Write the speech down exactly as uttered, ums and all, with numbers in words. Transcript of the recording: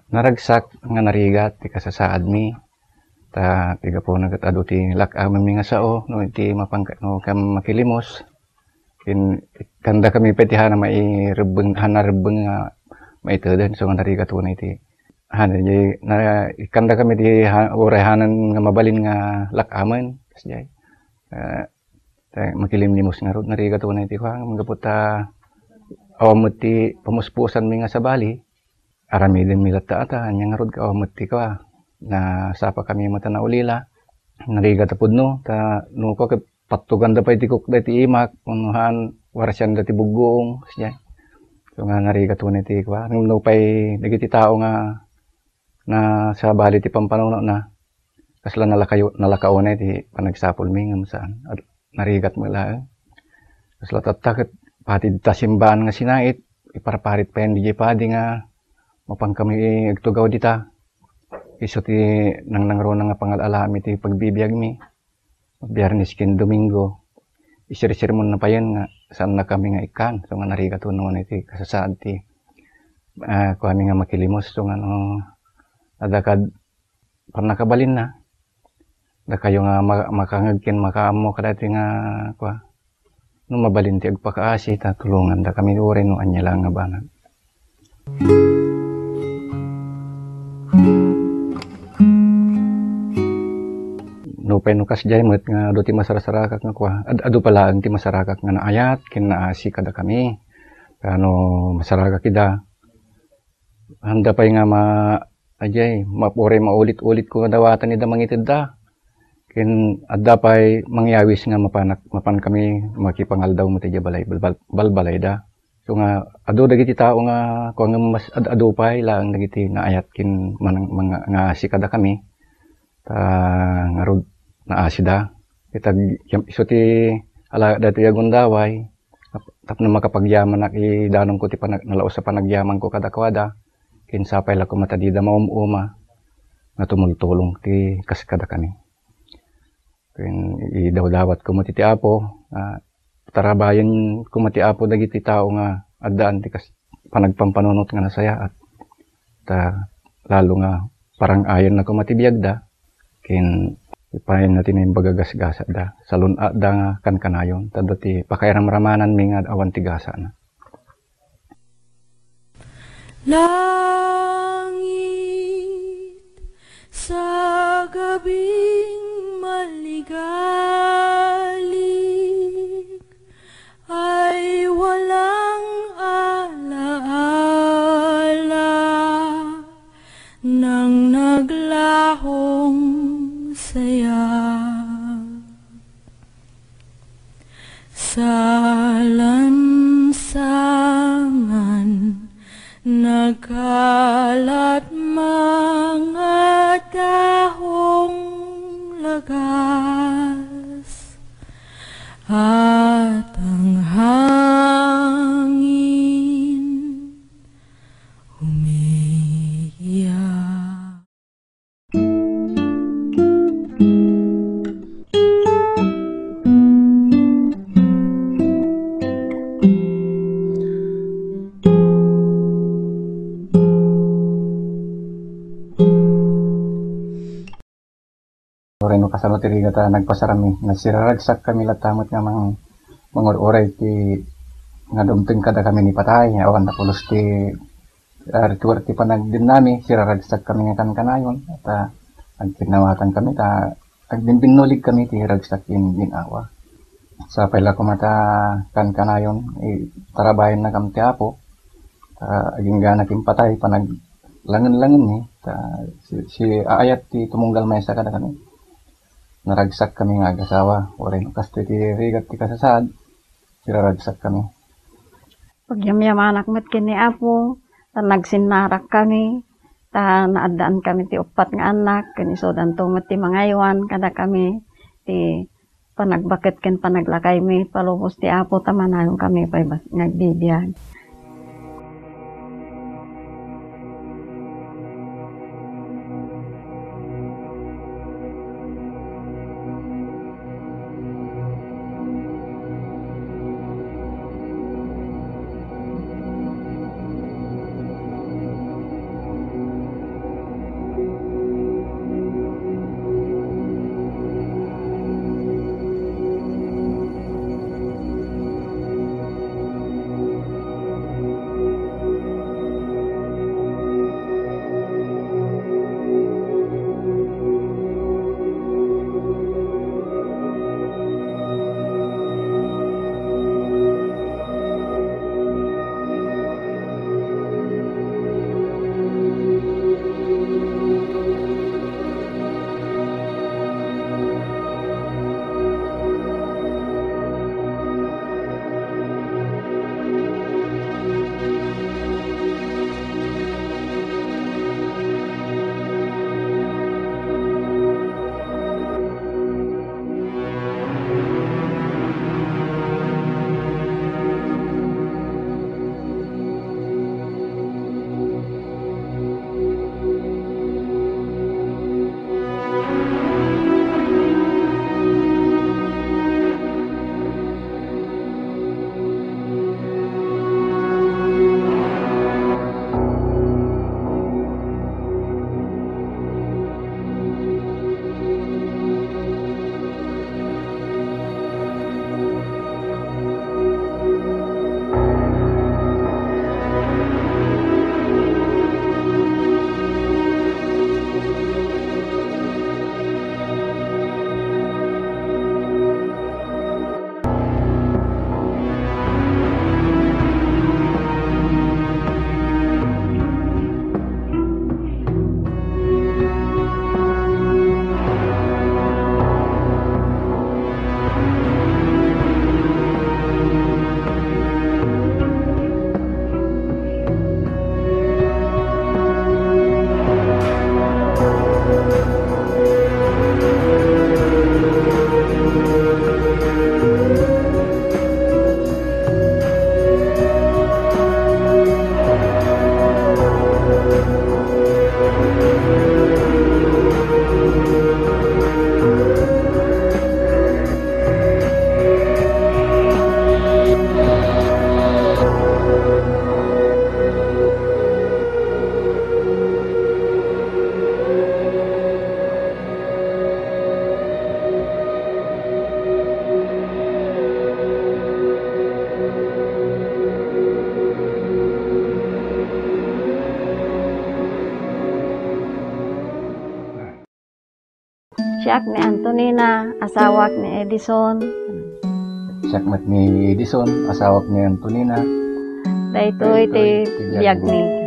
Naragsak nga narigat ti kasasaadmi. Ta ti gapuna ket adu ti lak-amenmi nga sao no iti mapangka-, no kam makilimos. Ken ikkandakami pay ti hana mairebbeng, hana rebbeng nga maiteden, isu nga narigat unay ti, hana, di, na, ikkandakami ti ha-, uray hanan nga mabalin nga lak-amen, kasdiay. Ah, ta makilimlimos ngarud, narigat unay ti kua, ngem gapu ta awan met ti pamuspusanmi nga sabali, aramidenmi latta a ta ania ngarud ket awan met ti kua, nasapakami met a naulila. Narigat a pudno, ta no kua ket pattuganda pay ti kukda iti imak, wenno haan, warasianda ti buggoong, kasdiay. Isu nga narigat unay ti kua. Ngem nupay dagiti tao nga nasabali ti pampanunotna, kasla nalakayo-, nalaka unay ti panagsapulmi ngem saan. Ad-, narigat met laeng. Kasla tatta ket pati dita simbaan nga sinait, iparparit payen diay padi nga mapankami agtugaw dita. Isu ti nangnangruna nga pangal-alaami ti pagbibiagmi. Biyernes ken Domingo, isirsermonna payen nga saannakami nga ikkan, isu nga narigat unay ti kasasaad ti, ah, kuami nga makilimos, isu nga no, adda kad pannakabalinna. Dakayo nga ma-, makangeg ken makaammo kadaytoy nga, kua, no mabalin ti agpakaasi, ta tulongandakami uray no ania laeng nga banag. Nupay no kasdiay met nga adu ti masarasarakak nga kua, ad-, adu pay laeng ti masarakak nga naayat ken naasi kadakami. Kano masarakak ida, anda pay nga ma-, adiay, ma-, uray maulit-ulit ko nga dawatan ida mangitedda. Ken adda pay mangyawis nga mapanak-, mapankami makipangaldaw met idiay balay, balbal-, balbalayda. So nga, adu dagiti tao nga, kua, ngem mas ad-adu pay laeng dagiti naayat ken manang-, manga-, nga asi kadakami. Ta ngarud, naasida. Itag-, isu ti ala-, daytoy a gundaway, tap-, tapno makapagyamanak, idanonko ti panag-, nalaus a panagyamanko kadakuada, ken sapay la koma ta dida maum-uma nga tumultulong ti kas kadakami. Ken idawdawat koma ti, ti Apo, a, tarabayen koma ti Apo dagiti tao nga addaan ti kas-, panagpampanunot nga nasayaat. Ta lalo nga parang-ayenna koma ti biagda, ken ipayenna ti naimbag a gasgasatda. Salun-atda nga kankanayon, ta adda ti pakairamramananmi nga awan ti gasana. Langit, sa gabing maligalik, ay walang alaala ng naglahong saya. Salansangan, nagkalat mga dahong lagas, at ang hangin umiiyak. Uray no kasano ti rigat a nagpasarami, nasiraragsak kami latta met nga mang-, mangur-uray ti nga dumteng kadakami ni patay, awan napulos ti, ah, ritual ti panagdennami, siraragsak kami nga kankanayon, ta agkinnawatan kami, ta agbimbinnulig kami ti ragsak ken gin-awa. Sapay la koma ta kankanayon, itarabayennakami ti Apo, ta agingga ken patay, panaglangen-langenmi, ta si, si aayat ti tumunggal maysa kadakami. Naragsak kami nga agasawa, uray no kastoy ti rigat ti kasasaad, siraragsak kami. Pagyamyamanak met ken ni Apo, ta nagsinnarak kami, ta naaddaan kami ti uppat nga annak, ken isudanto met ti mangaywan kadakami ti panagbaket ken panaglakaymi, palubos ti Apo, ta manayon kami pay bas-, nga agbibiag. Siak ni Antonina, asawak ni Edison. Siak met ni Edison, asawak ni Antonina. Daytoy ti biag mi.